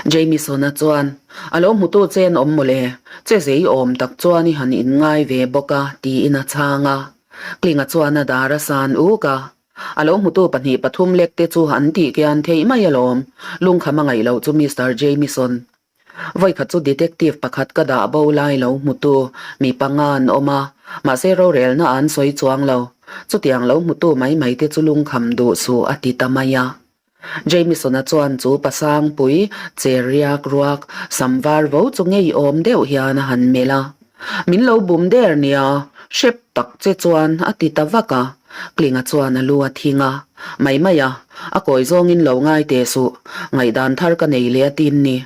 Jamison-a chuan, A lo hmutu che an awm mawle, che zei awm tak chuan i han inngai ve bawk a, tiin a chhang a. Klinga chuan a dar a san uk a. A lo hmutu pahnih pathum lek te chu an tih kian theih mai alawm, lungkham a ngaih loh chu Mister Jamison. Vawikhat chu detective pakhat ka dah bo lai lo hmutu mi panga an awm a, mahse rorelna an sawi chuang lo. Chutiang lo hmutu mai mai te chu lungkham duh suh a ti ta mai a. Jamison-a chuan chu pasangpui che riak ruak sam var vo chu ngeiawm deuh hian a han melh a. Min lo bum der nia, hrep tak che chuan a ti ta vak a. Klinga chuan a lu a thing a, Mai mai a, a kawi zawngin lo ngai teh suh, ngaihdan thar ka nei leh a tin ni.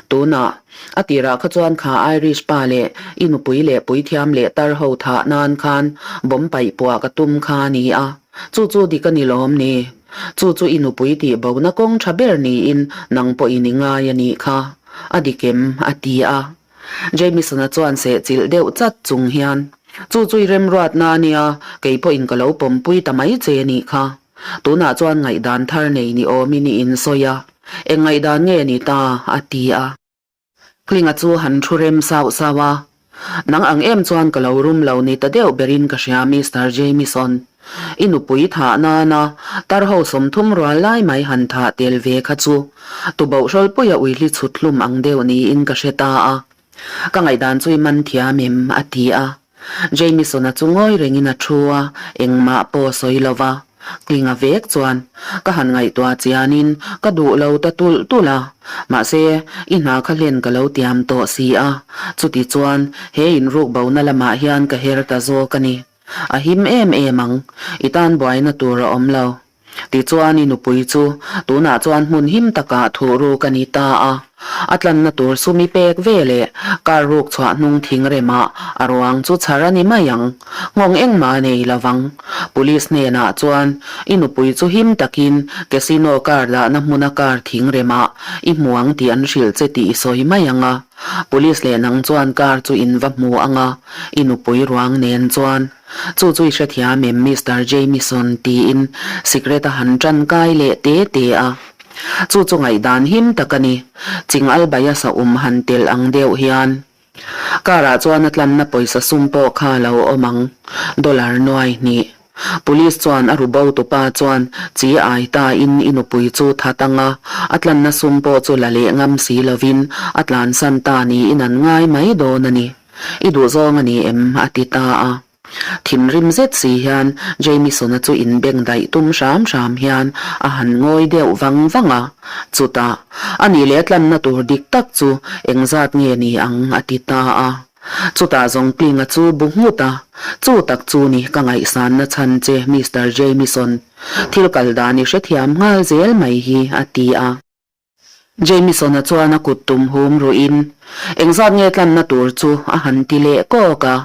Tunah, a tirah kha chuan kha Irish pa leh i nupui leh puithiam leh tar ho thah nan khan bomb paih puah ka tum kha a ni a, chu chu dik a ni lawm ni? Chu chu i nupui tih bona kawng tha ber niin nang pawhin i ngai a nih kha. A dik em? a ti a. Jamison-a chuan sehchilh deuh chat chung hian, Chu chu i remruatna a nia, kei pawhin ka lo pawmpui ta mai che a nih kha. Tunah chuan ngaihdan thar nei ni awmin i insawi a, eng ngaihdan nge ni ta? a ti a. Klinga chu han thu rem sauh sauh a, Nang ang em chuan ka lo rum lo ni ta deuh berin ka hria Mister Jamison. I nupui thah nana tar ho 30 rual lai mai han thah tel ve kha chu tubohrawlpuia uihli chhut hlum ang deuh niin ka hre ta a. Ka ngaihdan chu i man thiam em? a ti a. Jamison-a chu ngawi rengin a thu a, engmah pawh a sawi lo va. Klinga vek chuan ka han ngaihtuah chianin ka duh lo ta tulh tulh a, mahse i hna kha hlen ka lo tiam tawh si a, chuti chuan he inruk bona lamah hian ka her ta zawk a ni. A him em em ang, i tan buaina tur a awm lo. Tichuan i nupui chu tunah chuan hmun him takah thuh ruk a ni ta a. A tlanna tur sum i pek ve leh kar ruk chhuah hnung thing remah a ruang chu chhar a ni mai ang. Nghawng engmah a nei lo vang. Police hnenah chuan i nupui chu him takin casino car dahna hmuna kar thing remah i hmu ang tih an hrilh che tih i sawi mai ang a. Police leh nang chuan car chu in va hmu ang a, i nupui ruang nen chuan. Chu chu i hrethiam em Mister Jamieson tiin sikret a han tan kai leh te te a. Chu chu ngaihdan him tak a ni. Ching albaia sa um han telh ang deuh hian. Car ah chuan a tlanna pawisa sum pawh kha a lo awm ang. Dollar nuai hnih. Police chuan a ru bo tupa chuan chi ai ta in i nupui chu that ang a, a tlanna sum pawh chu la leh ngam si lovin a tlansan ta niin an ngai mai dawn a ni. I duhzawng a ni em? a ti ta a. Thinrim zet si hian Jamison-a chu inbeng daih tum hram hram hian a han ngawi deuh vang vang a. Chutah, A nih leh tlanna tur dik tak chu engzat nge ni ang? a ti ta a. Chutah zawng Klinga chu bu nghut a, Chu tak chu ni ka ngaihsanna chhan che Mister Jamison. Thil kal dan i hrethiam nghal zel mai hi, a ti a. Jamison-a chuan a kut tum hum ruhin, Engzat nge tlanna tur chu? a han ti leh kawk a.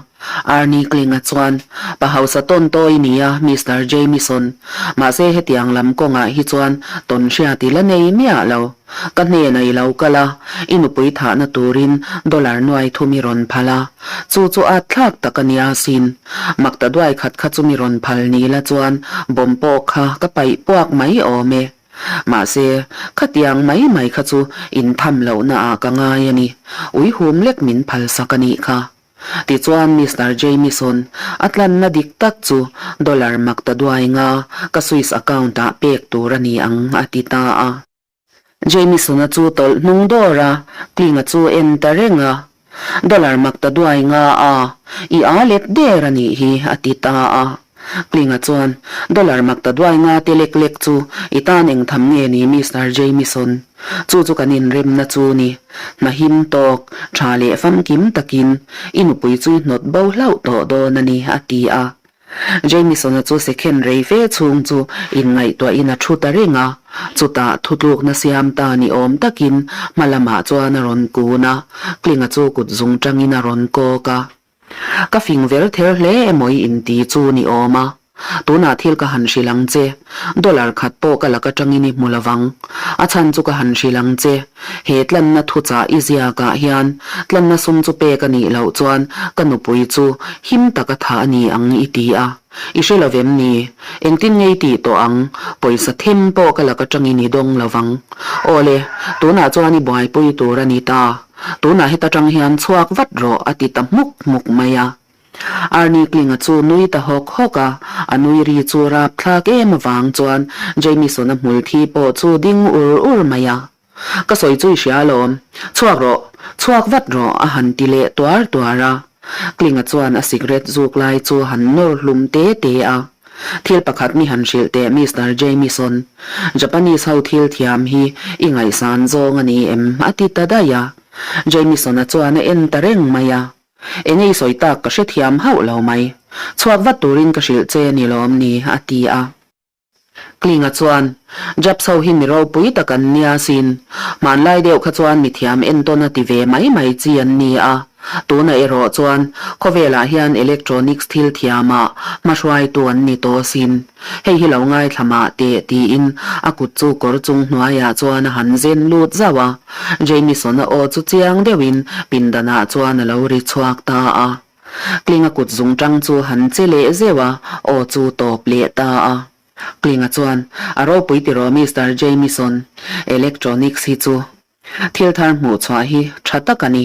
Arnie Klinga chuan, Pa hausa tawn tawi nia, Mister Jamison. Mahse hetiang lam kawngah hi chuan tawn hriat i la nei miah lo. Ka hnenah i lo kal a, i nupui thahna turin dollar nuai thum i rawn phal a. Chu chu at thlak tak a nia sin. Makta duai khat kha chu mi rawn phal ni la chuan bomb pawh kha ka paih puak mai awm e. Mahse, khatiang mai mai kha chu intham lohna ah ka ngai a ni. Uihum lek min phal sak a nih kha. Tichuan Mister Jamieson, a tlanna dik tak chu dollar mak ta duai nga ka Swiss account ah pek tur a ni ang a ti ta a. Jamieson-a chu tawlh hnung dawr a, Kling-a chu en ta reng a. Dollar mak ta duai nga a, i a let der a nih hi, a ti ta a. Klinga chuan, Dollar mak ta duai nga te lek lek chu i tan eng tham nge ni Mister Jamieson? Chu chu kan inremna chu ni. Hna him tawk, tha leh famkim takin i nupui chu i hnawt bo hlauh tawh dawn a ni, a ti a. Jamieson-a chu sekhen rei fe chhung chu inngaihtuahin a thu ta reng a, chutah thutlukna siam ta ni awm takin hma lamah chuan a rawn kun a, Klinga chu kut zung tangin a rawn kawk a. Ka fing ver ther hle emaw i inti chu ni awm a. Tunah thil ka han hrilh ang che. Dollar khat pawh ka lak atangin i hmu lovang. A chhan chu ka han hrilh ang che. He tlanna thuchah i ziakah hian tlanna sum chu pek a nih loh chuan ka nupui chu him taka thah a ni ang i ti a. I hre lovem ni? Engtin nge i tih tawh ang? Pawisa them pawh ka lak atangin i dawng lovang. Awle, tunah chuan i buaipui tur a ni ta. Tunah heta tang hian chhuak vat rawh a ti ta hmuk hmuk mai a. Arnie Klinga chu nui ta hawk hawk a, a nui ri chu rapthlak em avang chuan Jamison-a hmul thi pawh chu ding ur ur mai a. Ka sawi chu i hria alawm, chhuak rawh, chhuak vat rawh a han ti leh tuar tuar a. Klinga chuan a cigarette zuk lai chu han nawr hlum te te a. Thil pakhat mi han hrilh teh Mister Jamison, Japanese ho thil thiam hi i ngaihsan zawng a ni em? a ti ta daih a. Jamison-a chuan a en ta reng mai a. Enge i sawi tak ka hrethiam hauh lo mai. Chhuak vat turin ka hrilh che ni lawm ni, a ti a. Klinga chuan, Japs ho hi mi ropui tak an nia sin. Hmanlai deuh kha chuan mithiam entawn a ti ve mai mai chi an ni a. Tuna erawh chuan khawvelah hian electronics thil thiamah hmahruaitu an ni tawh sin. Hei hi lo ngaithla mah teh tiin a kut chu kawr chung hnuaiah chuan a han zen lut zauh a. Jamison-a aw chu chiang deuhin pindanah chuan a lo ri chhuak ta a. Klinga kut zungtang chu han che leh zeuh a, aw chu tawp leh ta a. Klinga chuan, A ropui tiraw Mister Jamison, electronics hi chu Thil thar hmuh chhuah hi tha tak a ni.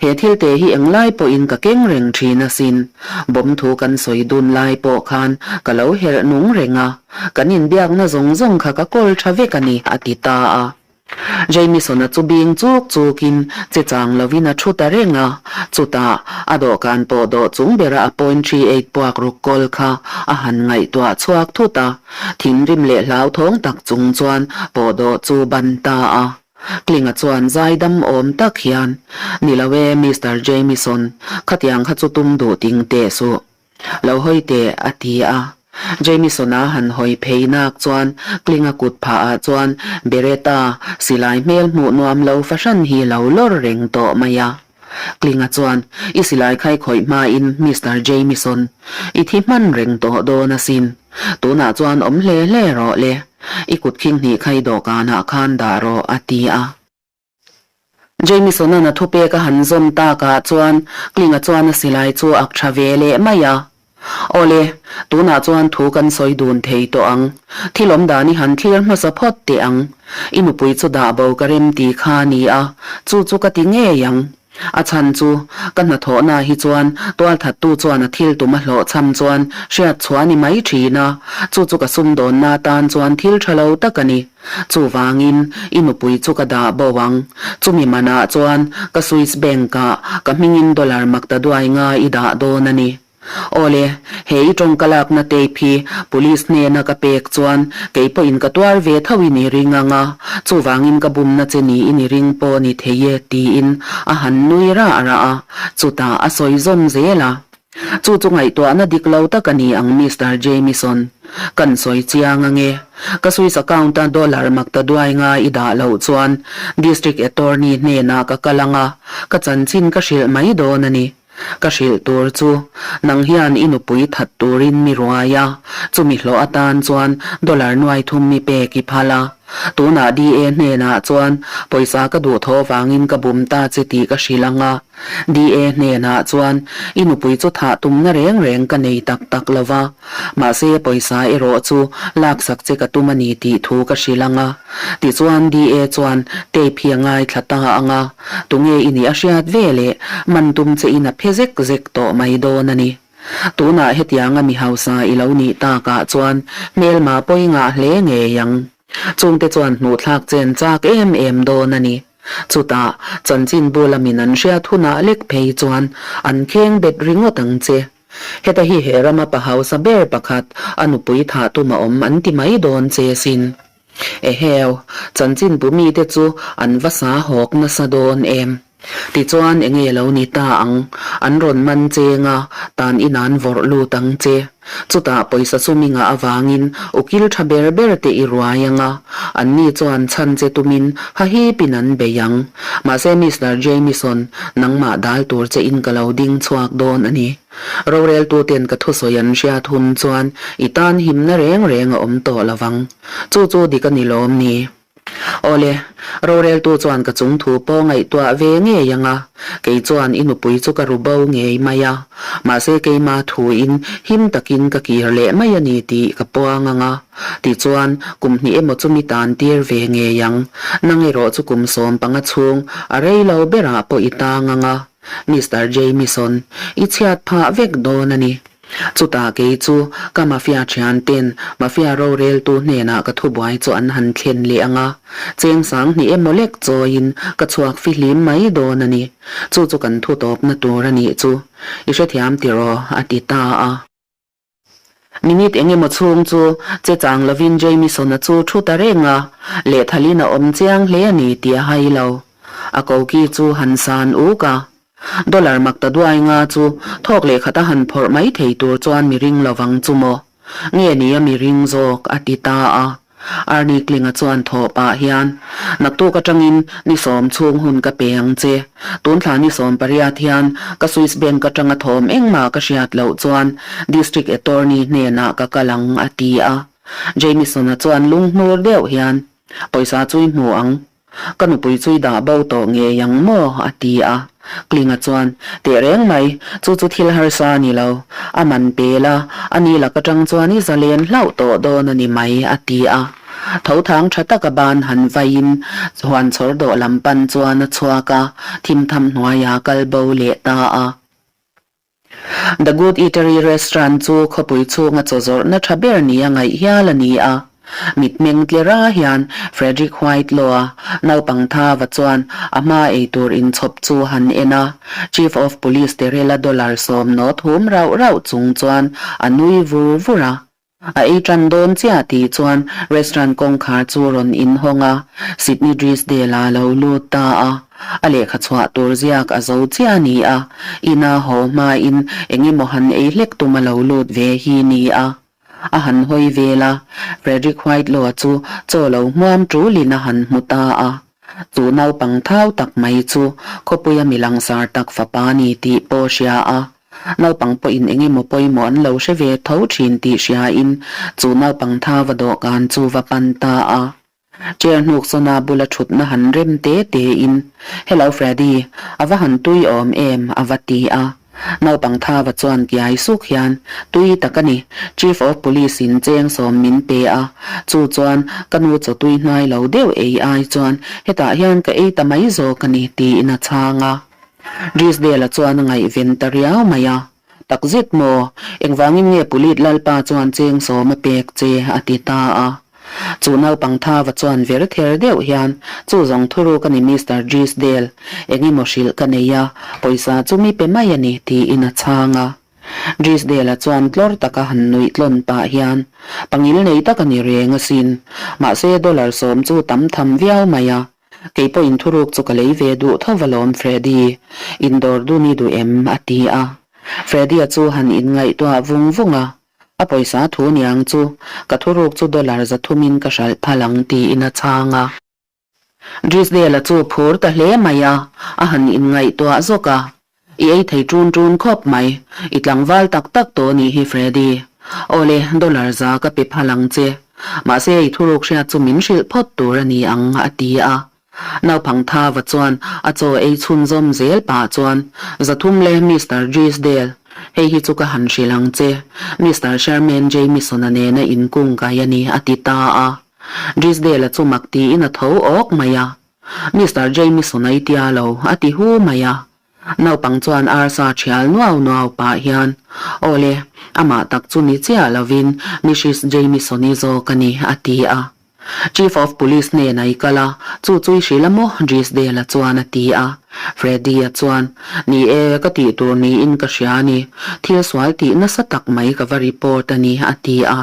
He thil te hi englai pawhin ka keng reng thin asin. Bawm thu kan sawi dun lai pawh khan ka lo herh nung reng a, kan inbiakna zawng zawng kha ka kawl tha vek a ni, a ti ta a. Jamison-a chu bing chuk chukin che chang lovin a thu ta reng a, chutah a dawhkan pawh dawh chung bera a point 38 puak ruk kawl kha a han ngaihtuah chhuak thut a. Thinrim leh hlauthawng tak chung chuan pawhdawh chu ban ta a. Klinga chuan zaidam awm tak hian, Ni lo e, Mister Jamieson, khatiang kha chu tum duh ting teh suh. Lo hawi teh, a ti a. Jamieson-a han hawi phei nak chuan Klinga kut phah ah chuan Beretta silai hmel hmuh nuam lo fahran hi lo lawr reng tawh mai a. Klinga chuan, I silai khai khawih hmain Mister Jamieson, i thi hman reng tawh dawn asin. Tunah chuan awm hle hle rawh le. I kut khing hnih khai dawhkanah khan dah rawh, a ti a. Jamieson-a'n a thupek a han zawm takah chuan Klinga chuan a silai chu ak tha ve leh mai a. Awle, tunah chuan thu kan sawi dun thei tawh ang. Thil awm dan i han thlir hmasa phawt teh ang. I nupui chu dah bo ka rem ti kha a ni a, chu chu ka ti ngei ang. A chhan chu, ka hnathawhna hi chuan tualthattu chuan a thil tum a hlawhchham chuan hriat chhuah a ni mai thin a, chu chu ka sumdawnna tan chuan thil tha lo tak a ni. Chuvangin, i nupui chu ka dah bo ang. Chumi manah chuan ka Swiss Bank-ah ka hmingin dollar makta duai nga i dah dawn a ni. Awle, he i tawngka lakna tape hi police hnena ka pek chuan kei pawhin ka tuar ve tho in i ring ang a, chuvangin ka bumna che niin i ring pawh ni thei e, tiin a han nui rah rah a, chutah a sawi zawm zel a. Chu chu ngaihtuahna dik lo tak a ni ang Mister Jamieson. Kan sawi chiang ange. Ka Swiss account-a dollar makta duai nga i dah loh chuan District Attorney hnenah ka kal ang a, ka chanchin ka hrilh mai dawn a ni. Ka hrilh tur chu nang hian i nupui that turin mi ruai a, chumi hlawh atan chuan dollar nuai thum mi pek i phal a. Tunah DA hnenah chuan pawisa ka duh thaw vangin ka bum ta che tih ka hrilh ang a. DA hnenah chuan i nupui chu thah tumna reng reng ka nei tak tak lo va, mahse pawisa erawh chu laksak che ka tum a ni tih thu ka hrilh ang a. Tichuan DA chuan tape hi a ngaithla ta ang a, tunge i nih a hriat ve leh man tum che in a phe zek zek tawh mai dawn a ni. Tunah hetianga mi hausa i lo nih takah chuan hmelma pawi ngah hle ngei ang. Chungte chuan hmuhthlak chen chak em em dawn a ni. Chutah, chanchinbu lamin an hriat hunah lek phei chuan an kheng bet ringawt ang che. Heta hi he rama pa hausa ber pakhat a nupui thah tum a awm an ti mai dawn che sin. Eheu, chanchinbu mite chu an va sa hawk nasa dawn em? Tichuan enge lo ni ta ang, an rawn man cheng a, tan in an vawrh lut ang che. Chutah pawisa sum i ngah avangin ukil tha ber ber te i ruai ang a, anni chuan chhan che tumin hahipin an bei ang. Mahse Mister Jamieson, nangmah dal tur che in ka lo ding chhuak dawn a ni. Roreltuten ka thusawi an hriat hun chuan i tan himna reng reng a awm tawh lo vang. Chu chu dik a ni lawm ni? Awle, roreltu chuan ka chung thu pawh ngaihtuah ve ngei ang a, kei chuan i nupui chu ka ru bo ngei mai a, mahse keima thuin him takin ka kir leh mai a ni tih ka puang ang a, tichuan kum hnih emaw chu mi tan tir ve ngei ang, nang erawh chu kum 15 chhung a rei lo berah pawh i tang ang a, Mister Jamieson, i chhiat phah vek dawn a ni. Chutah kei chu ka mafia thian ten mafia roreltu hnenah ka thubuai chu an han thlen leh ang a, cheng 2000 emaw lek chawiin ka chhuak fihlim mai dawn a ni. Chu chu kan thu tawpna tur a nih chu. I hrethiam tiraw? a ti ta a. Minute eng emaw chhung chu che chang lovin Jamieson-a chu thu ta reng a, lehthalin a awm chiang hle a ni tih a hai lo. A koki chu han san uk a. Dollar mak ta duai nga chu thawk leh khat a han phawrh mai thei tur chuan mi ring lovang chu maw? Nge ni a mi ring zawk? a ti ta a. Arnie Klinga chuan thawh pah hian, Naktuk atangin ni sawm chhung hun ka pe ang che. Tun thla ni 18 hian ka Swiss Bank atanga thawm engmah ka hriat loh chuan District Attorney hnenah ka kal ang, a ti a. Jamieson-a chuan lunghnur deuh hian, Pawisa chu i hmu ang. Ka nupui chu i dah bo tawh ngei ang maw? a ti a. Klinga chuan, Teh reng mai, chu chu thil harsa a ni lo. A man pel a, a ni lak atang chuan i zalen hlauh tawh dawn a ni mai, a ti a. Tho thang tha taka ban han vaiin huan chhawr dawh lam pan chuan a chhuak a, thim tham hnuaia kal bo leh ta a. The Good Eatery Restaurant chu khawpui chhunga chaw zawrhna tha ber nia ngaih hial a ni a. Mitmeng tlera hian Frederick Whitelaw-a naupang thava chuan a hma eitur inchhawp chu han en a, Chief of Police Terrell-a dollar 10 nawt hum rauh rauh chung chuan a nui vur vur a. A ei tan dawn chiah tih chuan restaurant kawngkhar chu rawn inhawng a, Sydney Drisdale-a lo lut ta a. A lehkha chhuah tur ziak a zo chiah a ni a, ina haw hmain eng emaw han ei hlek tum a lo lut ve hi ni a. A han hawi vel a, Frederick Whitelaw-a chu chaw lo hmuam tulin a han hmu ta a. Chu naupang thau tak mai chu khawpuia mi langsar tak fapa ni tih pawh hria a. Naupang pawhin eng emaw pawimawh an lo hre ve tho thin tih hriain chu naupang thava dawhkan chu va pan ta a. Chair hnuk sawna bula thutna han rem te tein, Hello Freddy, a va han tui awm em? a va ti a. Naupang thava chuan kiai suk hian, Tui tak a ni, Chief of Police in cheng 10 min pe a, chu chuan ka nu chaw tui hnai lo deuh ei ai chuan hetah hian ka ei ta mai zawk a ni, tiin a chhang a. Drisdale-a chuan a ngaihven ta riau mai a, Takzet maw? Engvangin nge Pulit Lalpa chuan cheng 10 a pek che? a ti ta a. Chu naupang thava chuan ver ther deuh hian, Chu zawng thuruk a ni Mister Drisdale, eng emaw hrilh ka nei a, pawisa chu mi pe mai a ni, tiin a chhang a. Drisdale-a chuan tlawr taka han nuih tlawn pah hian, Pangil nei tak a ni reng asin, mahse dollar 10 chu tam tham viau mai a, Kei pawhin thuruk chu ka lei ve duh tho va lawm Freddy, indawr dun i duh em? a ti a. Freddy-a chu han inngaihtuah vung vung a, A pawisa thu niang chu, ka thuruk chu dollar 300-in ka hralh phal ang tiin a chhang a. Drisdale-a chu phur ta hle mai a, a han inngaihtuah zawk a. I ei thei ṭun ṭun khawp mai. I tlangval tak tak tawh nih hi Freddy. Awle, dollar 100 ka pe phal ang che. Mahse i thuruk hriat chu min hrilh phawt tur a ni ang, a ti a. Naupang Thava chuan a chaw ei chhunzawm zel pah chuan, 300 le Mister Drisdale, hei hi chu ka han hrilh ang che. Mister Sherman Jamieson-a nena inkung kai a ni, a ti ta a. Drisdale-a chu mak tiin a tho awk mai a. Mister Jamieson a i tia lo, a ti hu mai a. Naupang chuan arsa thial nuau nuau pah hian, Awle, amah tak chu ni chiah lovin Missis Jamieson-i zawk a ni, a ti a. Chief of Police hnenah i kal a, chu chu i hrilh a maw? Drisdale-a chuan a ti a. Freddy-a chuan, Ni e, ka tih tur niin ka hria a ni. Thil sual tih nasa tak mai ka va report a ni, a ti a.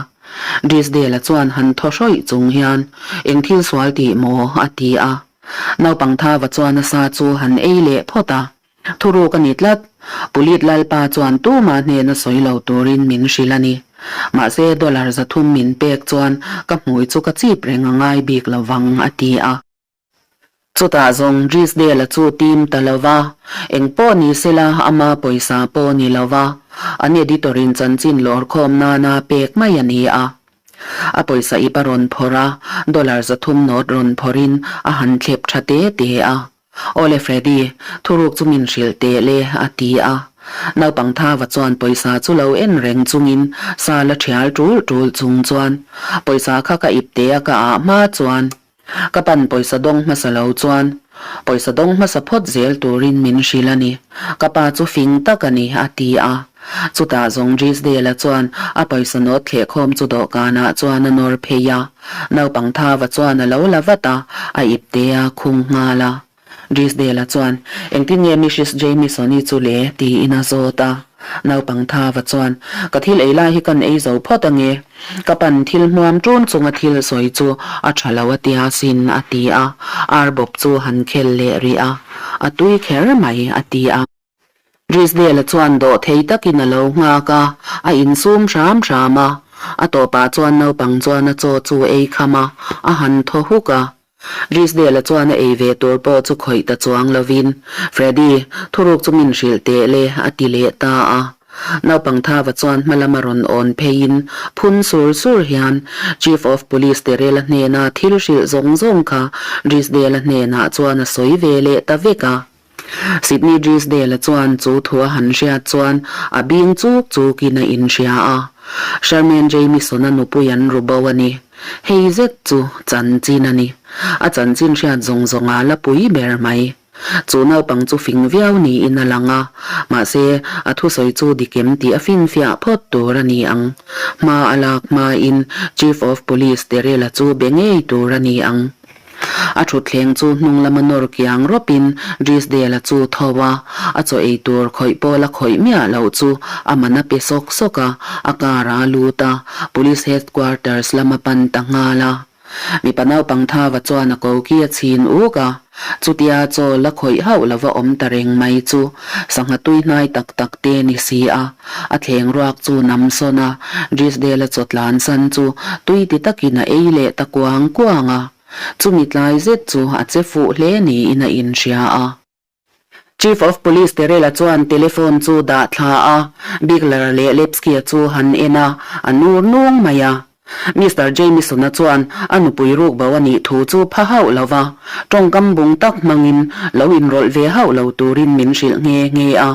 Drisdale-a chuan han thaw hrawih chung hian, Eng thil sual tih maw? a ti a. Naupang thava chuan a sa chu han ei leh phawt a. Thuruk a ni tlat. Pulit Lalpa chuan tumah hnena sawi lo turin min hrilh a ni. Mahse dollar 300 min pek chuan ka hmui chu ka chip reng a ngai bik lo vang, a ti a. Chutah zawng Drisdale-a chu tim ta lo va, eng pawh ni sela ama pawisa pawh ni lo va. An editor-in chanchin lawrkhawm nana pek mai a ni a. A pawisa ip a rawn phawrh a, dollar 300 note rawn phawrhin a han thlep tha te te a. Awle Freddy, thuruk chu min hrilh teh le, a ti a. Naupang Thava chuan pawisa chu lo en reng chungin sa la thial tul tul chung chuan pawisa kha ka ip teh a ka ah hma chuan ka pan pawisa dawng hmasa lo chuan pawisa dawng hmasa phawt zel turin min hrilh a ni. Ka pa chu fing tak a ni, a ti a. Chutah zawng Drisdale-a chuan a pawisa nawt thlehkhawm chu dawhkanah chuan a nawr phei a. Naupang Thava chuan a lo la vat a, a ipte a khung nghal a. Drisdale-a chuan, Engtin nge Mrs. Jamieson-i chu le? tiin a zawt a. Naupang Thava chuan, Ka thil ei lai hi kan ei zo phawt ange. Ka pan thil hmuam ṭun chunga thil sawi chu a ṭha lo a tia sin, a ti a. Ar bawp chu han khel leh rih a. A tui kher mai, a ti a. Drisdale-a chuan dawh thei takin a lo nghak a, a insum hram hram a. A tawpah chuan naupang chuan a chaw chu ei kham a, a han thaw huk a. Drisdale-a chuan a ei ve tur pawh chu khawih ta chuang lovin, Freddy, thuruk chu min hrilh teh le, a ti leh ta a. Naupang Thava chuan hma lama rawn awn pheiin phun sur sur hian Chief of Police Terrell-a hnena thil hrilh zawng zawng kha Drisdale-a hnenah chuan a sawi ve leh ta vek a. Sydney Drisdale-a chuan chu thu a han hriat chuan a bing chuk chukin a inhria a. Sherman Jamieson-a nupui an ru bo a ni. Hei zet chu chanchin a ni. A chanchin hriat zawng zawng a la pui ber mai. Chu naupang chu fing viau niin a lang a, mahse a thusawi chu dikem tih a finfiah phawt tur a ni ang. Hma a lak hmain Chief of Police Terrell-a chu be ngei tur a ni ang. A thutthleng chu hnung lama nawr kiang rawpin Drisdale-a chu tho a, a chaw ei tur khawih pawh la khawih miah loh chu a man a pe sawk sawk a, a car a lut a, Police Headquarters lama pan ta nghal a. Mipa naupang Thava chuan a koki a chhin uk a, chutia chaw la khawih hauh lova awm ta reng mai chu sangha tui hnai tak tak te ni si a, a thleng ruak chu nam sawn a, Drisdale-a chaw tlan san chu tui ti takin a ei leh ta kuang kuang a. Chumi tlai zet chu a che fuh hle niin a inhria a. Chief of Police Terrell-a chuan telephone chu dah thla a, Bigler-a leh Lepsky-a chu han en a, a nur nung mai a. Mister Jamieson-a chuan a nupui ruk bo a nih thu chu pha hauh lo va, tawngkam bung tak hmangin lo inrawlh ve hauh lo turin min hrilh nghe nghe a.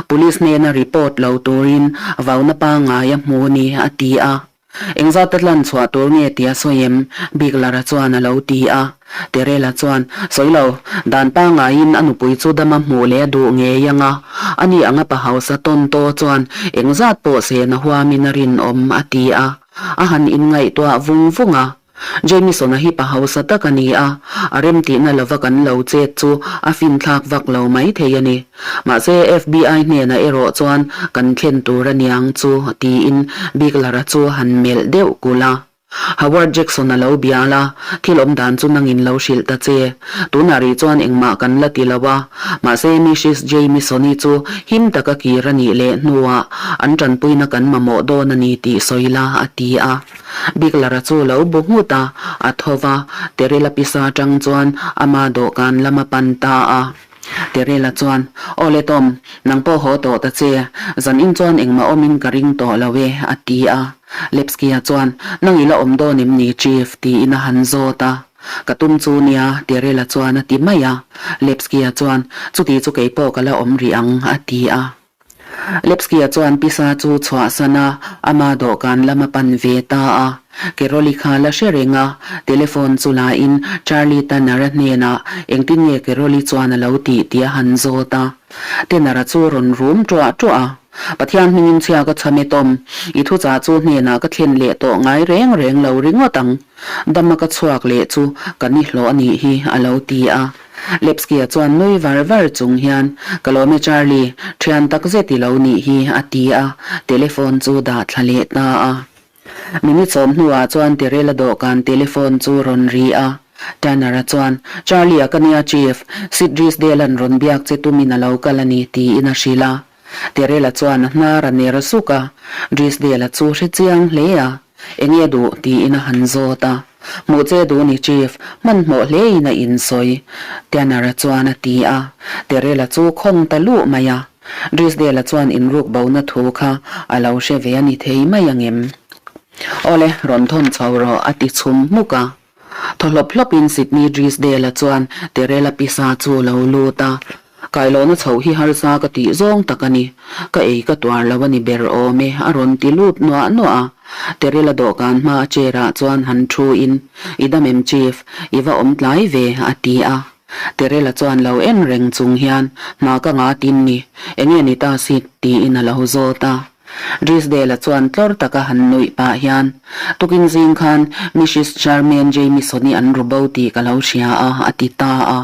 Police hnena report lo turin vauna pangngai a hmu ni, a ti a. Engzat a tlan chhuah tur nge tia sawi em? Bigler-a chuan a lo ti a. Terela chuan, Sawi lo, dan pangaiin a nupui chu dama hmuh leh a duh ngei ang a, ani anga pa hausa tawn taw chuan engzat pawh sen a huamin a rinawm, a ti a. A han inngaihtuah vung vung a. Jamieson-a hi pa hausa tak a ni a, a remtihna lova kan lo chet chu a finthlak vak lo mai thei a ni. Mahse, FBI hnenah erawh chuan kan thlen tur a niang chu, tiin Bigler-a chu a han melh deuh kulh a. Howard Jackson a lo bial a, thil awm dan chu nangin lo hrilh ta che. Tunah rih chuan engmah kan la ti lo a, mahse Mrs. Jamieson-i chu him taka kir a nih leh hnuah an tanpuina kan mamawh dawn a ni tih sawi la, a ti a. Bigler-a chu lo bu nghut a, a tho va, Terela pisa atang chuan ama dawhkan lam a pan ta a. Terela chuan, Aw le Tom, nang pawh haw tawh ta che, zan in chuan engmah awmin ka ring tawh lo e, a ti a. Lepsky-a chuan, Nang i la awm dawn em ni, Chief? tiin a han zawt a. Ka tum chu nia, Terela chuan a ti mai a. Lepsky-a chuan, Chuti chu kei pawh ka la awm rih ang, a ti a. Lepsky-a chuan pisa chu chhuahsan a, ama dawhkan lam a pan ve ta a. Carol-i kha la hre reng a, telephone chu lain Charlie Tanner-a hnenah engtin nge Carol-i chuan a lo tih tih a han zawt a. Tanner-a chu rawn rum ṭuah ṭuah a, Pathian hmingin chhia ka chham e Tom, i thuchah chu hnenah ka thlen leh tawh ngai reng reng lo ringawt ang. Dama ka chhuak leh chu ka ni hlawh a nih hi, a lo ti a. Lepsky-a chuan nui var var chung hian, Ka lawm e Charlie, thian tak zet i lo nih hi, a ti a, telephone chu dah thla leh ta a. Minute sawm hnuah chuan Terrell-a dawhkan telephone chu rawn ri a. Tanner-a chuan, Charlie-a ka nia Chief, Sid Risdale-a'n rawn biak che tumin a lo kal a ni, tiin a hrilh a. Terrell-a chuan a hnar a ner suk a, Risdale-a chu hre chiang hle a. Enge duh? tiin a han zawt a. Hmuh che duh ni Chief, hmanhmawh hlein a insawi, Tanner-a chuan a ti a. Terrell-a chu khawng ta luh mai a. Drisdale-a chuan inruk bona thu kha a lo hre ve a ni thei mai angem? Awle, rawn thawn chho rawh, a ti chhum hmuk a. Thaw hlawp hlawpin Sydney Drisdale-a chuan Terela pisa chu a lo lut a. Kailawna chhoh hi harsa ka tih zawng tak a ni. Ka ei ka tuar lo a ni ber awm e, a rawn ti lut nuah nuah a. Terela dawhkan hma a chair ah chuan han thu in, I dam em Chief, i va awm tlai ve, a ti a. Terela chuan lo en reng chung hian, Hna ka nga tin ni, enge ni ta Sid? tiin a lo zawt a. Drisdale-a chuan tlawr taka han nuih pah hian, Tukin zing khan Mrs Charmaine Jamieson-i an ru bo tih ka lo hria a, a ti ta a.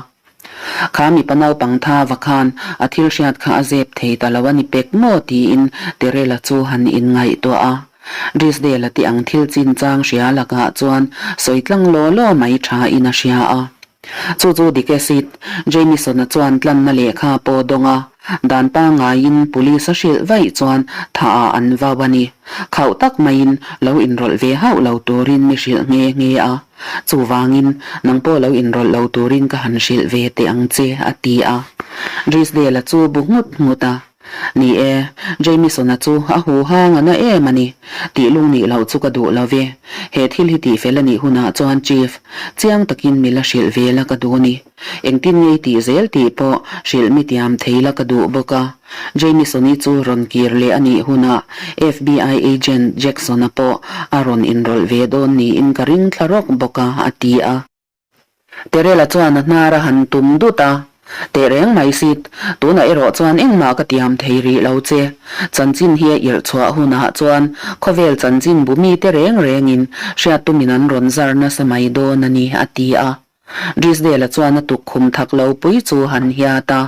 Kha mipa naupang tha va khan a thil hriat kha a zep thei ta lo a ni pek maw tiin Terela chu han inngaihtuah a. Drisdale-a ti ang thil chinchang hria lakah chuan sawi tlang law law mai tha in a hria a. Chu chu dik e Sid, Jamieson-a chuan tlanna lehkha pawh dawng a, dan pangaiin police a hrilh vaih chuan thah ah an vau a ni. Khauh tak maiin lo inrawlh ve hauh lo turin mi hrilh nghe nghe a. Chuvangin, nang pawh lo inrawlh lo turin ka han hrilh ve teh ang che, a ti a. Drisdale-a chu bu nghut nghut a. Ni e, Jamieson-a chu a hu hang a na em a ni. Tih lung nih loh chu ka duh lo ve. He thil hi tihfel a nih hunah chuan Chief, chiang takin mi la hrilh ve la ka duh a ni. Engtin ngei tih zel tih pawh hrilh mi tiam thei la ka duh bawk a. Jamieson-i chu rawn kir leh a nih hunah FBI agent Jackson-a pawh a rawn inrawlh ve dawn niin ka ring thla rawk bawk a, a ti a. Terela chuan a hnar a han tum dut a, Teh reng mai Sid, tunah erawh chuan engmah ka tiam thei rih lo che. Chanchin hi a irh chhuah hunah chuan khawvel chanchin bu mite reng rengin hriat tumin an rawn zar nasa mai dawn a ni, a ti a. Drisdale-a chuan a tukkhum thak lo pui chu han hiat a.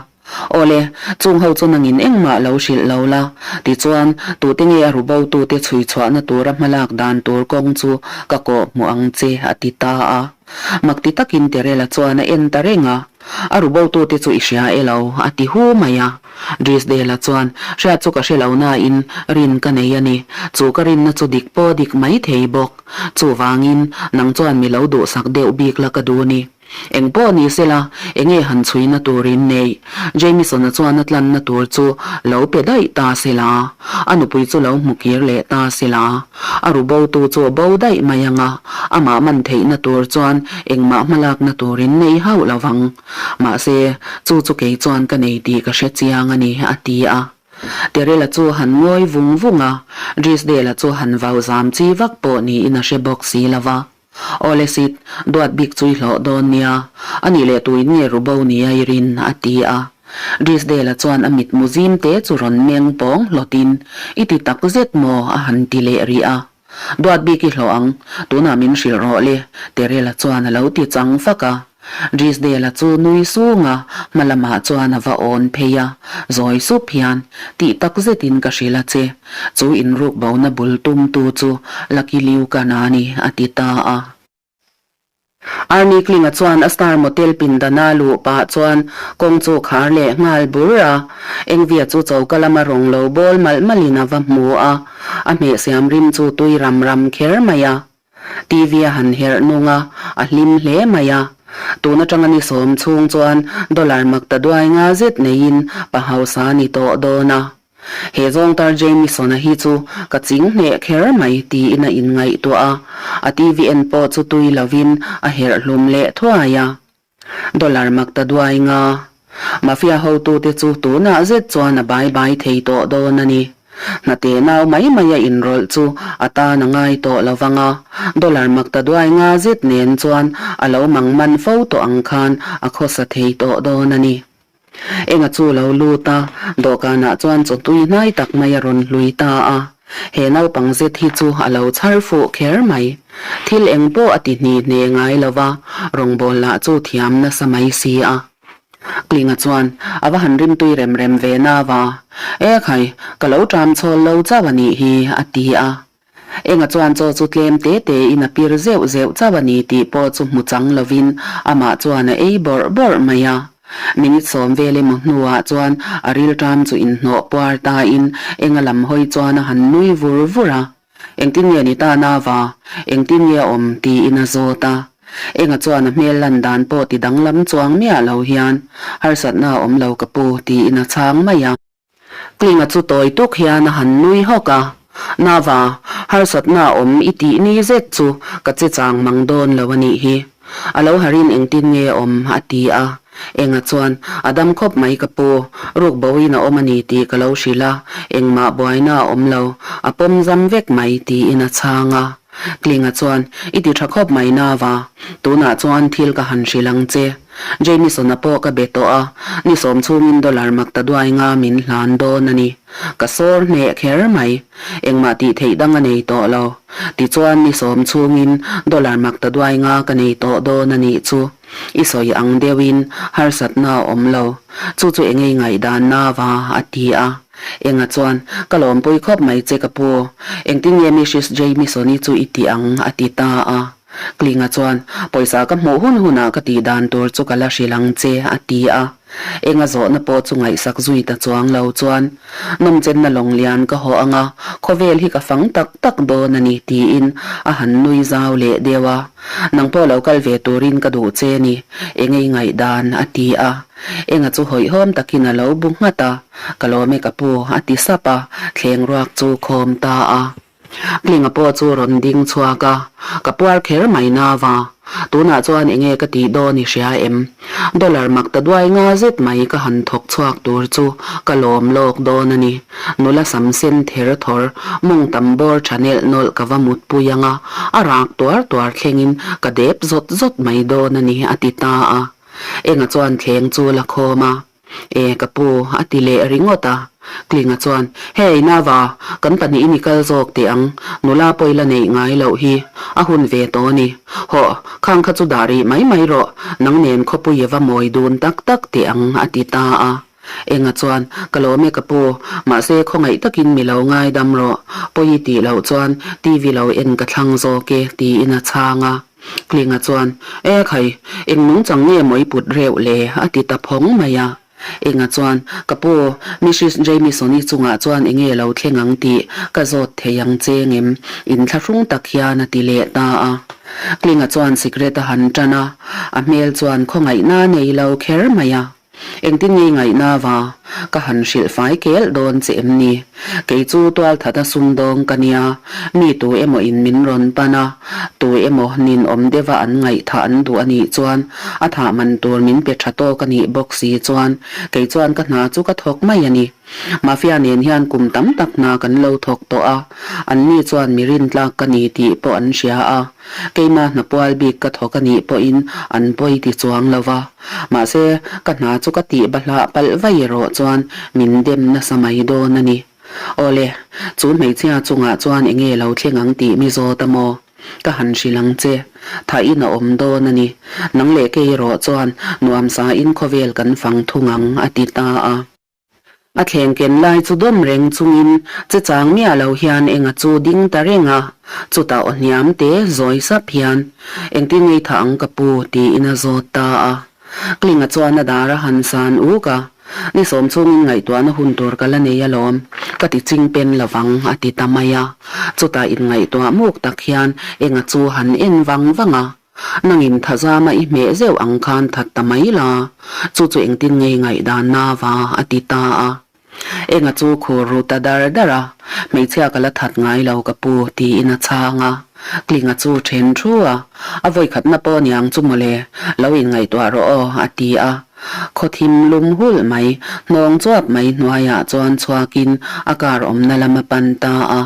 Awle, chung ho chu nangin engmah lo hrilh lo la, tichuan tute nge a ru bo tute chhui chhuahna tura hmalak dan tur kawng chu ka kawh hmuh ang che, a ti ta a. Mak ti takin Terela chuan a en ta reng a. A ru bo tute chu i hria e lo, a ti hu mai a. Drisdale-a chuan, Hriat chu ka hre lo nain rin ka nei a ni. Chu ka rinna chu dik pawh dik mai thei bawk. Chuvangin, nang chuan mi lo duhsak deuh bik la ka duh ni. Eng pawh ni sela, enge han chhuina turin neih? Jamieson-a chuan a tlanna tur chu lo pe daih ta sela, a nupui chu lo hmu kir leh ta sela, a ru botu chu a bo daih mai ang a, amah man theihna tur chuan engmah hmalakna turin nei hauh lo vang. Mahse, chu chu kei chuan ka nei tih ka hre chiang a ni, a ti a. Terela chu han ngawi vung vung a, Drisdale-a chu han vau zam chi vak pawh niin a hre bawk si lo va. Awle Sid, duat bik chu i hlawh dawn nia, a nih leh tuin nge ru bo nia i rin? a ti a. Drisdale-a chuan a mitmu zim te chu rawn meng pawng hlawtin, I ti tak zet maw? a han ti leh rih a. Duat bik i hlawh ang, tunah min hrilh rawh le, Terela chuan a lo ti chang fak a. Drisdale-a chu nui sung a, hma lamah chuan a va awn phei a, zawi sup hian, Tih tak zetin ka hrilh a che, chu inruk bona bul tumtu chu Lucky Luke-a a ni, a ti ta a. Arnie Kling-a chuan a Star Motel pindana luh pah chuan kawng chu khar leh nghal bur a. Engvia chu choka lama rawng lo bawl malh malhin a va hmu a, a hmeh siam rim chu tui ram ram kher mai a. TV a han herh nung a, a hlim hle mai a. Tun atanga ni sawm chhung chuan dollar mak ta duai nga zet neiin pa hausa a ni tawh dawn a. He zawngtar Jamieson-a hi chu ka ching hneh kher mai tiin a inngaihtuah a, a TV en pawh chu tui lovin a herh hlum leh thuai a. Dollar mak ta duai nga. Mafia hotute chu tunah zet chuan a bai bai thei tawh dawn a ni. Hnate nau mai mai a inrawlh chu a tan a ngai tawh lo vang a, dollar mak ta duai nga zet nen chuan a lo mang man fo tawh ang khan a khawsa thei tawh dawn a ni. Enga chu lo lut a, dawhkanah chuan chaw tui hnai tak mai a rawn hlui ta a. He naupang zet hi chu a lo chhar fuh kher mai. Thil eng pawh a ti hni hne ngai lo va, rawngbâwl lah chu thiam nasa mai si a. Klinga chuan a va han rimtui rem rem ve na va, E khai, ka lo ṭam chhawl lo chauh a nih hi, a ti a. Enga chuan chaw chu tlem te te in a pir zeuh zeuh chauh a ni tih pawh chu hmu chang lovin amah chuan a ei bawrh bawrh mai a. Minute sawm vel emaw hnuah chuan a rilṭam chu inhnawh puar tain enga lam hawi chuan a han nui vur vur a. Engtin nge ni ta Nava? Engtin nge a awm? tiin a zawt a. Enga chuan a hmel lan dan pawh ti danglam chuang miah lo hian, Harsatna a awm lo ka pu, tiin a chhang mai a. Klinga chu tawi tuk hian a han nui hawk a, Nava, harsatna a awm i tih ni zet chu ka che chang mang dawn lo a nih hi. A lo harin engtin nge awm? a ti a. Enga chuan, A dam khawp mai ka pu, ruk boin a awm a ni tih ka lo hrilh a, engmah buaina a awm lo, a pawm zam vek mai tiin a chhang a. Klinga chuan, I ti tha khawp mai Nava, tunah chuan thil ka han hrilh ang che. Jamison-a pawh ka be tawh a, ni sawm chhungin dollar mak ta duai nga min hlan dawn a ni. Ka sawr hneh kher mai. Engmah tih theih dang a nei tawh lo. Tichuan ni sawm chhungin dollar mak ta duai nga ka nei tawh dawn a nih chu. I sawi ang deuhin harsatna a awm lo. Chu chu engei ngaihdan Nava a ti a. Enga chuan, Ka lawmpui khawp mai che ka pu. Engtin nge Mrs Jamison-i chu i tih ang? a ti ta a. Klinga chuan, Pawisa ka hmuh hun hunah ka tih dan tur chu ka la hrilh ang che, a ti a. Enga zawhna pawh chu ngaihsak zui ta chuang lo chuan, Nawmchenna lawng lian ka haw ang a, khawvel hi ka fang tak tak dawn a ni, tiin a han nui zau leh deuh a. Nang pawh lo kal ve turin ka duh che ni, engei ngaihdan, a ti a. Enga chu hawihhawm takin a lo bu nghat a, Ka lawm e ka pu, a ti sap a, thleng ruak chu khawm ta a. Klinga pawh chu rawn ding chhuak a, ka puar kher mai nava, tunah chuan enge ka tih dawn i hria em? Dollar mak ta duai nga zet mai ka han thawk chhuak tur chu ka lawm lawk dawn a ni. Nula sam sen ther thawr, mawng tam bawr tha nelh nawlh ka va mutpui ang a, a rak tuar tuar thlengin ka dep zawt zawt mai dawn a ni, a ti ta a. Enga chuan thleng chu la khawm a. E, ka pu, a ti leh ringawt a. Klinga chuan, Hei, Nava, kan pahnihin i kal zawk teh ang, nula pawi la neih ngai loh hi, a hun ve tawh a ni. Hawh, khang kha chu dah rih mai mai rawh, nang nen khawpui i va mawi dun tak tak teh ang, a ti ta a. Enga chuan, Ka lawm e ka pu, mahse khawngaih takin mi lo ngaidam rawh, pawi i tih loh chuan TV lo en ka thlang zawk e, tiin a chhang a. Klinga chuan, E khai, eng nungchang nge maw i put reuh le? a ti ta phawng mai a. Enga chuan, Ka pu, Mrs Jamison-i chungah chuan enge lo thleng ang tih ka zawt thei ang che ngem? Inthlahrung tak hian a ti leh ta a. Klinga chuan sikret a han tan a, a hmel chuan khawngaihna a nei lo kher mai a. Engtin ngei ngaihna va ka han hrilh fai kel dawn che em ni? Kei chu tualthat a sumdawng ka nia, mi tu emaw in min rawn pan a, tu emaw ninawm deuha an ngaihthah an duh a nih chuan a thah man tur min pe tha tawk a nih bawk si chuan kei chuan ka hna chu ka thawk mai a ni. Mafia nen hian kum tam tak hna kan lo thawk tawh a, anni chuan mi rintlak ka ni tih pawh an hria a. Keima hna pual bik ka thawk a nih pawhin an pawi ti chuang lo va. Mahse, ka hna chu ka tih bahlah palh vai erawh chuan min dem nasa mai dawn a ni. Awle, chu hmeichhia chungah chuan enge lo thleng ang tih mi zawt a maw? Ka han hrilh ang che. Thain a awm dawn a ni. Nang leh kei erawh chuan nuamsa in khawvel kan fang thung ang, a ti ta a. A thleng ken lai chu dawm reng chungin che chang miah lo hian enga chu ding ta reng a, chutah aw hniam te zawi sap hian, Engtin ngei tha ang ka pu? tiin a zawt ta a. Klinga chuan a dar a han san uk a, Ni sawm chungin ngaihtuahna hun tur ka la nei alawm, ka ti ching pen lovang a ti ta mai a. Chutah inngaihtuah muk tak hian enga chu han en vang vang a. Nangin thazama i hmeh zeuh ang khan that ta mai la, chu chu engtin ngei ngaihdan nava a ti ta a. Enga chu khur ru ta dar dar a, hmeichhia ka la that ngai lo ka pu tiin a chhang a. Klinga chu then thu a, a vawikhatna pawh niang chu mawle, lo inngaihtuah rawh aw a ti a. Khawthim lum hulh mai, hnawng chuap mai hnuaiah chuan chhuakin a car awmna lam a pan ta a.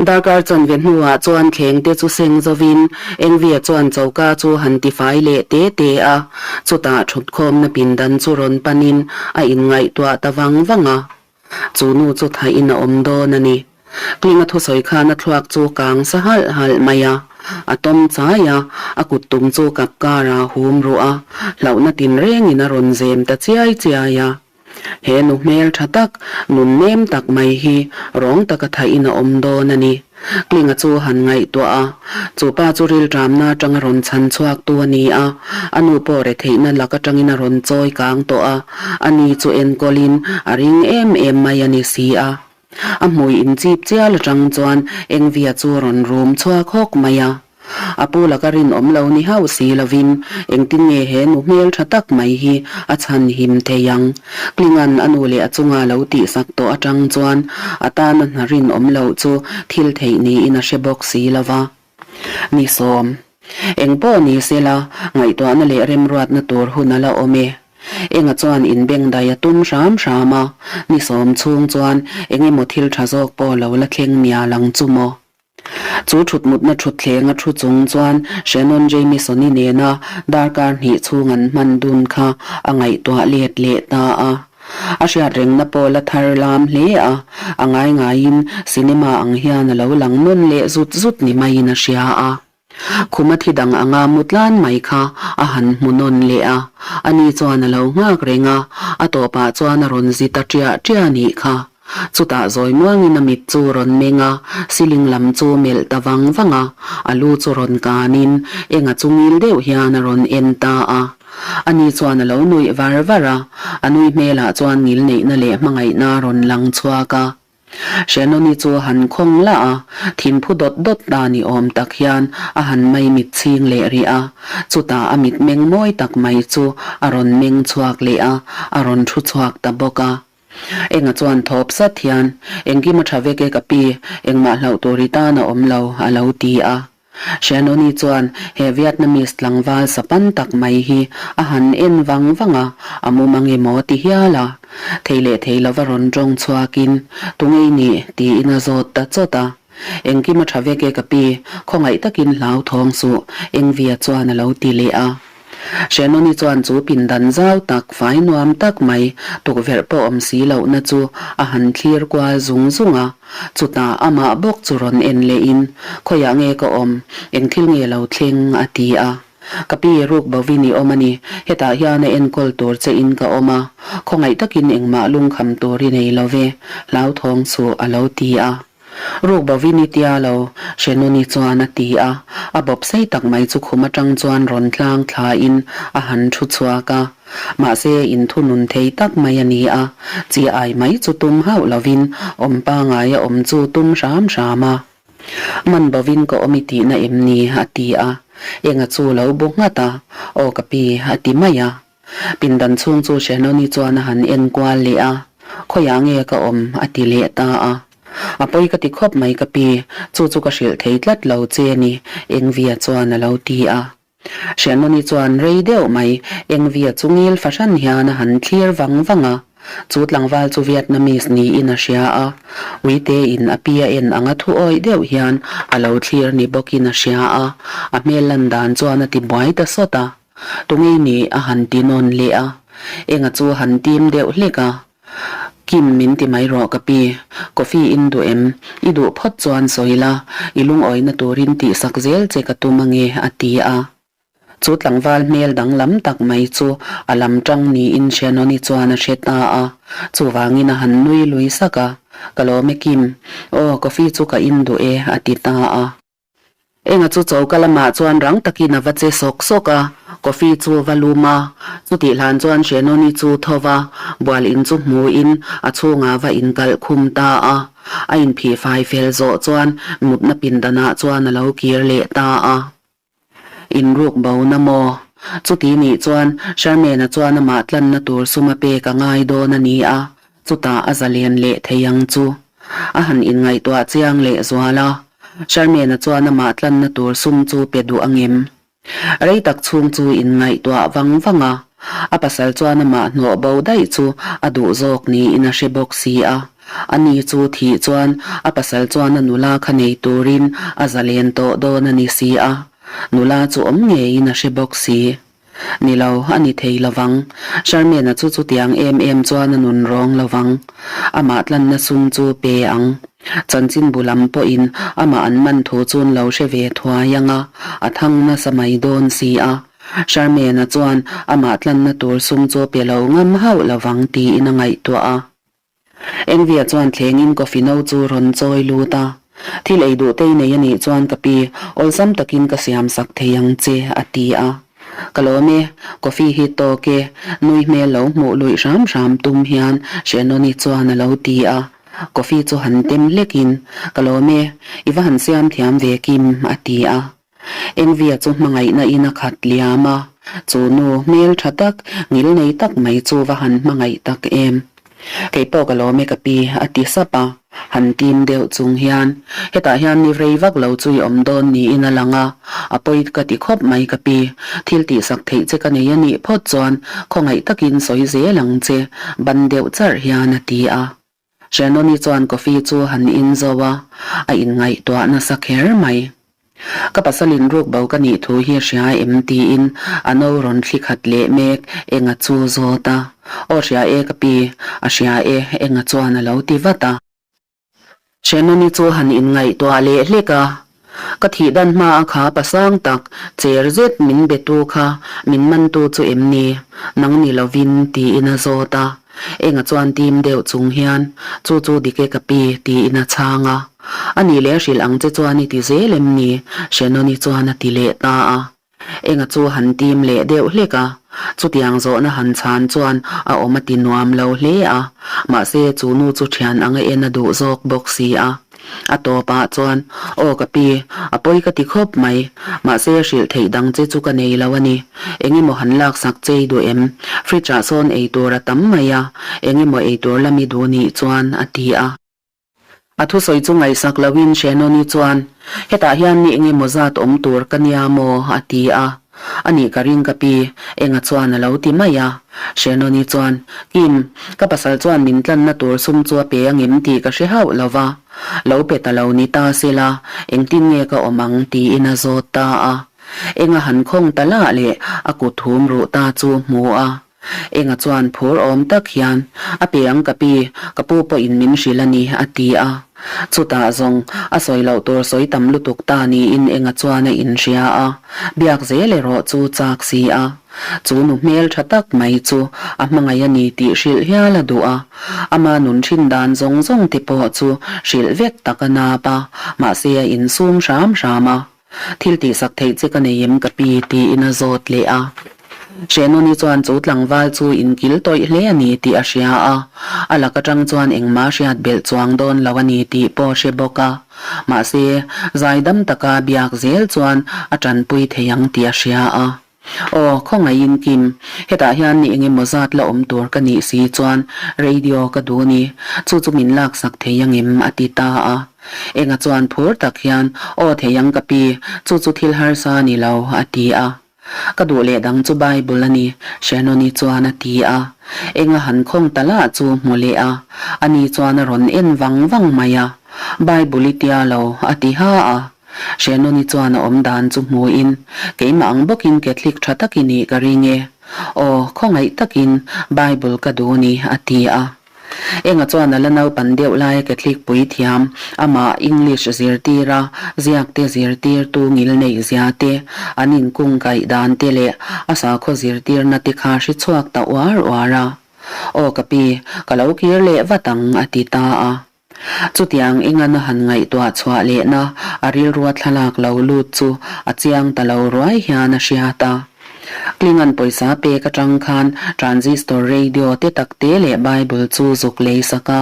Darkar chanve hnuah chuan thleng te chu seng zovin Engvia chuan choka chu han tifai leh te te a, chutah thutkhawmna pindan chu rawn panin a inngaihtuah ta vang vang a. Chu nu chu thain a awm dawn a ni. Klinga thusawi khan a thluak chu kang sa halh halh mai a, a tawm chai a, a kut tum chu kap kara hum ruh a, hlauhna tinrengin a rawn zem ta chiai chiai a. He nu hmel tha tak, nun nem tak mai hi rawng taka thain a awm dawn a ni. Klinga chu han ngaihtuah a, chu pa chu rilṭamna atanga rawn chhan chhuak tu a ni a, a nu pawh retheihna lak atangin a rawn chawi kang tawh a, a ni chu enkawlin a ring em em mai a ni si a. A hmui inchip chial atang chuan Engvia chu rawn rum chhuak hawk mai a. A pu laka rinawm lo ni hauh si lovin engtin nge he nu hmeltha tak mai hi a chhan him thei ang? Klingan a nu leh a chunga lo tihsak tawh atang chuan a tana hna rinawm loh chu thil theih niin a hre bawk si lova. Ni sawm. Eng pawh ni sela, ngaihtuahna leh remruatna tur hun a la awm e. Enga chuan inbengdai a tum hram hram a, ni sawm chhung chuan eng emaw thil tha zawk pawh lo la thleng mial ang chu maw? Chu thutmutna thutthleng a thu chung chuan Shannon Jamison-i nena darkar hnih chhung an hman dun kha a ngaihtuah let leh ta a. A hriat rengna pawh la thar lam hle a, a ngai ngaiin cinema ang hian a lo lang nawn leh zut zut ni maiin a hria a. Khuma thi dang anga mu tlan mai kha a han hmu nawn leh a, ani chuan a lo nghak reng a, a tawpah chuan a rawn zi ta ṭiah ṭiah nih kha. Chutah zawi muangin a mit chu rawn meng a, ceiling lam chu melh ta vang vang a, a lu chu rawn kanin enga chu ngil deuh hian a rawn en ta a. Ani chuan a lo nuih var var a, a nui hmelah chuan ngil neihna leh hmangaihna a rawn lang chhuak a. Shannon-i chu a han khawng lah a, thinphu dawt dawt ta ni awm tak hian a han mai mit chhing leh rih a. Chutah a mit meng mawi tak mai chu a rawn meng chhuak leh a, a rawn thu chhuak ta bawk a. Enga chuan thawp sat hian, Engkim a tha vek e ka pi, engmah hlauh tur i tan a awm lo, a lo ti a. Shannon-i chuan he Vietnamese tlangval sapan tak mai hi a han en vang vang a, a mum ang emaw ti hial a. Thei leh thei lova rawn tawng chhuakin, Tunge i nih? tiin a zawt ta chawt a. Engkim a tha vek e ka pi, khawngaih takin hlauthawng suh, Engvia chuan a lo ti leh a. Shannon-i chuan chu pindan zau tak, fai nuam tak mai, tukverh pawh awm si lohna chu a han thlir kual zung zung a. Chutah amah bawk chu rawn en lehin, Khawiah nge ka awm? Eng thil nge lo thleng? a ti a. Ka pi ruk bovin i awm a ni. Hetah hian a enkawl tur che in ka awm a. Khawngaih takin engmah lungkham tur i nei lo ve, hlauthawng suh, a lo ti a. Ruk bovin i tia lo, Shenuni chuan a ti a. A bawp sei tak mai chu khum atang chuan rawn tlang thlain a han thu chhuak a. Mahse, inthunun thei tak mai a ni a, chi ai mai chu tum hauh lovin awm pangaia awm chu tum hram hram a. Man bovin ka awm i tihna em ni? a ti a. Enga chu lo bu nghat a, Aw ka pi, a ti mai a. Pindan chhung chu Shannon-i chuan a han en kual leh a, Khawiah nge ka awm? a ti leh ta a. A pawi ka ti khawp mai ka pi, chu chu ka hrilh thei tlat lo che ni, Engvia chuan a lo ti a. Shannon-i chuan rei deuh mai, Engvia chu ngil fahran hian a han thlir vang vang a. Chu tlangval chu Vietnamese niin a hria a, uite-in a pi a en anga thu awih deuh hian a lo thlir ni bawkin a hria a, a hmel lan dan chuan a ti buai ta sawt a. Tungei nih a han ti nawn leh a, enga chu han tim deuh hlek a, Kim min ti mai rawh ka pi, coffee in duh em? I duh phawt chuan sawi la, i lungawina turin tihsak zel che ka tum ange a ti a. Chu tlangval hmel danglam tak mai chu a lam tang niin Shannon-i chuan a hre ta a, chuvangin a han nui lui sak a, Ka lawm e Kim, aw coffee chu ka in duh e a ti ta a. Enga chu choka lamah chuan rang takin a va che sawk sawk a, coffee chu va lum a. Chutih hlan chuan Shannon-i chu tho va, bual in chu hmuin a chhungah va inkalh khum ta a. A inphih fai fel zawh chuan mutna pindanah chuan a lo kir leh ta a. Inruk bo na maw? Chuti nih chuan Sherman-a chuan amah tlanna tur sum a pek a ngai dawn a ni a, chutah a zalen leh thei ang chu. A han inngaihtuah chiang leh zual a, Sherman-a chuan amah tlanna tur sum chu pe duh ang em? Rei tak chhung chu inngaihtuah vang vang a, a pasal chuan amah hnawh bo daih chu a duh zawk niin a hre bawk si a. Ani chu thih chuan a pasal chuan a nula kha nei turin a zalen tawh dawn a ni si a, nula chu awm ngeiin a hre bawk si. Ni lo, a ni thei lovang. Sharmena chu chutiang em em chuan a nun rawng lovang. Amah tlanna sum chu pe ang. Chanchinbu lam pawhin amah an man thu chun lo hre ve thuai ang a, a thang nasa mai dawn si a. Sharmena chuan amah tlanna tur sum chu pe lo ngam hauh lovang tiin a ngaihtuah a. Engvia chuan thlengin coffee no chu rawn chawi lut a, Thil ei duh tei nei a nih chuan ka pi, awlsam takin ka siam sak thei ang che, a ti a. Ka lawm e, coffee hi tawk e, nui hmel lo hmuh luih hram hram tum hian Shannon-i chuan a lo ti a. Coffee chu han tem hlekin, Ka lawm e, i va han siam thiam ve Kim, a ti a. Engvia chu hmangaihna in a khat liam a, chu nu hmel tha tak, ngil nei tak mai chu va han hmangaih tak em. Kei pawh ka lawm e ka pi, a ti sap a. Han tim deuh chung hian, Hetah hian ni rei vak lo chu i awm dawn niin a lang a, a pawi ka ti khawp mai ka pi. Thil tihsak theih che ka nei a nih phawt chuan khawngaih takin sawi zel ang che, ban deuh charh hian a ti a. Shannon-i chuan coffee chu han in zo a, a inngaihtuah nasa kher mai. Ka pasalin ruk bo ka nih thu hi a hria em tiin a no rawn thli khat leh mek enga chu zawt a. Aw hria e ka pi, a hria e enga chuan a lo ti vat a. Shannon-i chu han inngaihtuah leh hlek a, Ka thih dan hma a kha pasang tak cher zet min be tu kha min man tu chu em ni? Nang ni lovin tiin a zawt a. Enga chuan tim deuh chung hian, Chu chu dik e ka pi, tiin a chhang a. A nih leh a hrilh ang che chuan i ti zel em ni? Shannon-i chuan a ti leh ta a. Enga chu han tim leh deuh hlek a, chutiang zawhna han chhan chuan a awm a ti nuam lo hle a, mahse chu nu chu thian anga en a duh zawk bawk si a. A tawpah chuan, Aw ka pi, a pawi ka ti khawp mai, mahse hrilh theih dang che chu ka nei lo a ni. Eng emaw han laksak che i duh em? Fridge ah sawn ei tur a tam mai a, eng emaw ei tur lam i duh nih chuan, a ti a. A thusawi chu ngaihsak loin Shannon-i chuan, Hetah hian ni eng emaw zat awm tur ka nia maw? a ti a. A nih ka ring ka pi, enga chuan a lo ti mai a. Shannon-i chuan, Kim, ka pasal chuan min tlanna tur sum chu a pe angem tih ka hre hauh lo va. Lo pe ta lo ni ta sela, engtin nge ka awm ang? tiin a zawt ta a. Enga han khawng ta lah leh a kut hum ruh ta chu hmu a. Enga chuan phur awm tak hian, A pe ang ka pi, ka pu pawhin min hrilh a ni, a ti a. Chutah zawng, a sawi loh tur sawi tam lutuk ta niin Enga chuan a inhria a, biak zel erawh chu chak si a. Chu nu hmel tha tak mai chu a hmangaih a ni tih hrilh hial a duh a. Ama nun thin dan zawng zawng te pawh chu hrilh vek tak a nap a, mahse a insum hram hram a. Thil tihsak theih che ka nei em ka pi? tiin a zawt leh a. Shenoni chuan chu tlangval chu inkil tawih hle a ni tih a hria a, a lak atang chuan engmah hriat belh chuang dawn lo a ni tih pawh a hre bawk a. Mahse, zaidam taka biak zel chuan a tanpui thei ang tih a hria a. Aw, khawngaihin Kim, hetah hian ni engemaw zat la awm tur ka nih si chuan radio ka duh ni, chu chu min laksak thei angem? a ti ta a. Enga chuan phur tak hian, Aw thei ang ka pi, chu chu thil harsa a ni lo, a ti a. Ka duh leh dang chu Bible a ni, Shannon-i chuan a ti a. Enga han khawng ta lah chu hmu leh a, ani chuan a rawn en vang vang mai a. Bible i tia lo, a ti ha a. Shannon-i chuan a awm dan chu hmuin, Keimah ang bawkin Catholic tha tak i nih ka ring e. Aw, khawngaih takin Bible ka duh ni, a ti a. Enga chuan a la naupan deuh laia Catholic puithiam, amah English zirtir a, ziakte zirtirtu ngil neih zia te, an inkungkaih dan te leh a sakhaw zirtirna te kha hre chhuak ta uar uar a. Aw ka pi, ka lo kir leh vat ang, a ti ta a. Chutiang engan a han ngaihtuah chhuah lehna a rilrua thlalak lo lut chu a chiang ta lo ruai hian a hriat a. Klingan pawisa pek atang khan transistor radio te tak te leh Bible chu zuk lei sak a.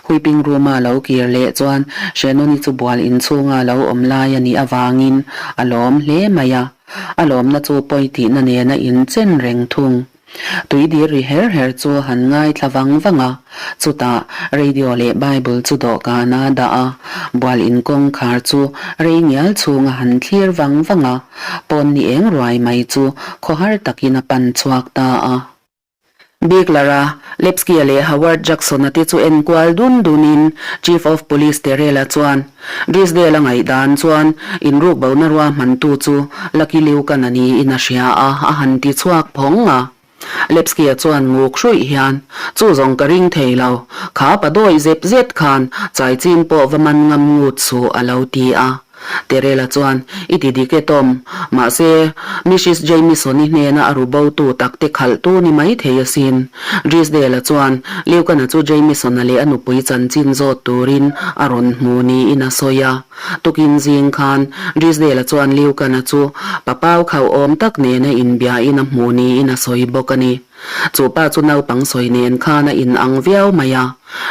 Huiping room-a lo kir leh chuan Shannon-i chu bual inchhunga lo awm lai a nih avangin a lawm hle mai a. A lawmna chu pawi tihna nena inchen reng thung. Tui dir ri her her chu han ngaithla vang vang a, chutah radio leh Bible chu dawhkan a dah a, bual in kawngkhar chu rei ngial chhung a han thlir vang vang a, pawn ni eng ruai mai chu khawhar takin a pan chhuak ta a. Bigler-a, Lepsky-a leh Howard Jackson-a te chu en kual dun dunin Chief of Police Terrell-a chuan Drisdale-a ngaihdan chuan inruk bona ruahmantu chu Lucky Lucan-a niin a hria a, a han ti chhuak phawng a. Lepsky-a chuan nguk hruih hian, Chu zawng ka ring thei lo, kha pa dawi zep zet khan chai chin pawh va man ngam ngut suh a lo ti a. Terela chuan, I ti dik e Tom, mahse Mrs Jamieson-i hnena a ru botu takte khalhtu ni mai thei asin. Drisdale-a chuan Lucan-a chu Jamieson-a leh a nupui chanchin zawt turin a rawn hmu niin a sawi a. Tukin zing khan Drisdale-a chuan Lucan-a chu papau khauhawm tak nena inbiain a hmu niin a sawi bawk a ni. Chu pa chu naupang sawi nen khan a in ang viau mai a.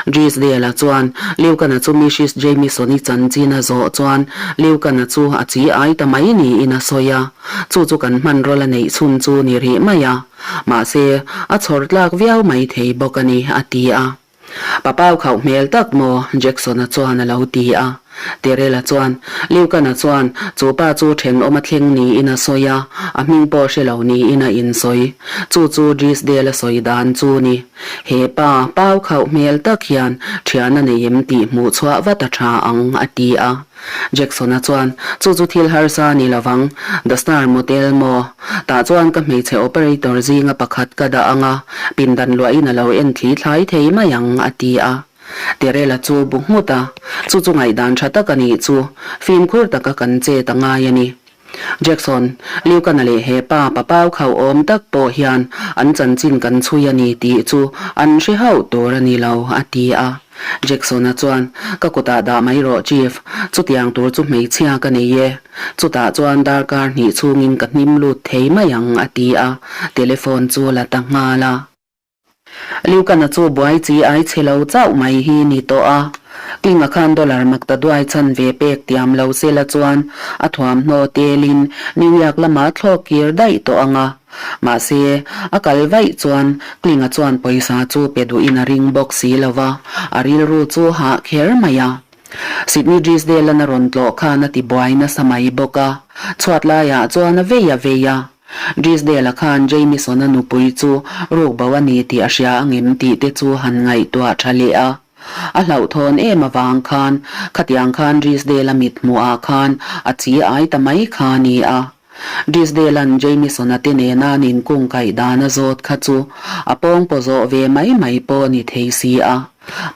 Drisdale-a chuan Lucan-a chu Mrs. Jamieson-i chanchin a zawh chuan Lucan-a chu a chi ai ta mai niin a sawi a. Chu chu kan hmanraw la neih chhun chu ni rih mai a. Mahse, a chhawr tlak viau mai thei bawk a ni, a ti a. Papau khauh hmel tak maw? Jackson-a chuan a lo ti a. Terela chuan, Lucan-a chuan chu pa chu thenawm a thleng niin a sawi a, a hming pawh hre lo niin a insawi. Chu chu Drisdale-a sawi dan chu ni. He pa, pau khauh hmel tak hian thian a nei em tih hmuh chhuah vat a tha ang, a ti a. Jackson-a chuan, Chu chu thil harsa a ni lovang, The Star Motel maw? Tah chuan ka hmeichhe operator zinga pakhat ka dah ang a, pindan luahin a lo en thli thlai thei mai ang, a ti a. Terela chu bu nghut a, Chu chu ngaihdan tha tak a nih chu, fimkhur taka kan chet a ngai a ni. Jackson, Liukana leh he pa papau khauh awm tak pawh hian an chanchin kan chhui a ni tih chu an hre hauh tur a ni lo, a ti a. Jackson-a chuan, Ka kutah dah mai rawh Chief, chutiang tur chu hmeichhia ka nei e. Chutah chuan darkar hnih chhungin ka hnim lut thei mai ang, a ti a, telephone chu la ta nghal a. Liukana chu buai chi ai chhe lo chauh mai hi ni tawh a, Kinga khan dollar mak ta duai chhan ve pek tiam lo se la chuan a thuamhnaw telin New York lamah thlawk kir daih tawh ang a. Mahse, a kal vaih chuan Klinga chuan pawisa chu pe duhin a ring bawk si lo va, a rilru chu hah kher mai a. Sydney Drisdale-an a rawn tlawh khan a ti buai nasa mai bawk a, chhuat laiah chuan a vei a vei a. Drisdale-a khan Jamieson-a nupui chu rukbo a ni tih a hria angem tih te chu han ngaihtuah tha leh a. A hlauhthawn em avang khan khatiang khan Drisdale-a mit hmuhah khan a chi ai ta mai kha a ni a. Drisdale-a'n Jamieson-a te nena an inkungkaih dan a zawt kha chu a pawngpaw zawh ve mai mai pawh a ni thei si a.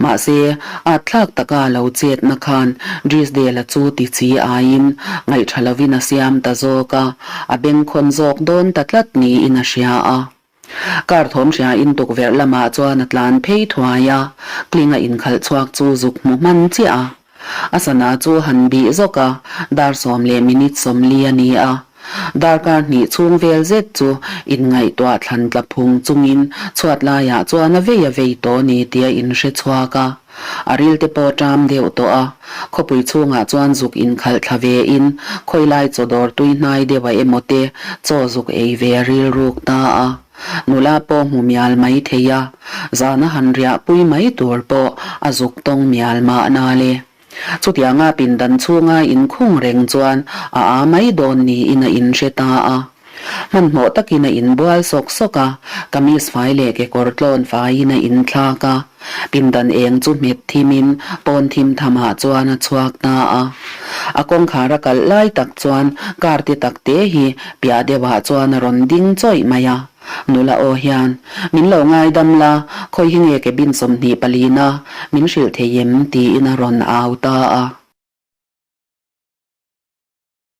Mahse, at thlak taka a lo chetna khan Drisdale-a chu ti chi aiin ngaihṭha lovin a siam ta zawk a, a bengkhawn zawk dawn ta tlat niin a hria a. Car thawm hriain tukverh lamah chuan a tlan phei thuai a, Klinga inkhalh chhuak chu zuk hmu hman chiah a. A sana chu han bih zawk a, dar 10 leh minute 40 a ni a. Darkar hnih chhung vel zet chu inngaihtuah thlan tla phung chungin chhuat laiah chuan a vei a vei tawh ni tih a inhre chhuak a. A ril te pawh ṭam deuh tawh a, khawpui chhungah chuan zuk inkhalh thla ve in khawilai chaw dawr tui hnai deuh a emaw te chaw zuk ei ve a rilruk ta a. Nula pawh hmu mial mai thei a, zana han riah pui mai tur pawh a zuk tawng mial mahna le. Chutianga pindan chhunga inkhung reng chuan a aa mai dawn niin a inhre ta a. Hmanhmawh takin a inbual sawk sawk a, kamis fai leh kekawr tlawn faiin a inthlak a. Pindan eng chu hmet thimin pawn thim thamah chuan a chhuak ta a. A kawngkhar a kalh lai tak chuan car te tak te hi piah deuhah chuan a rawn ding chawih mai a. Nula aw hian, Min lo ngaidam la, khawi hi nge cabin 24 na min hrilh thei em? tiin a rawn au ta a.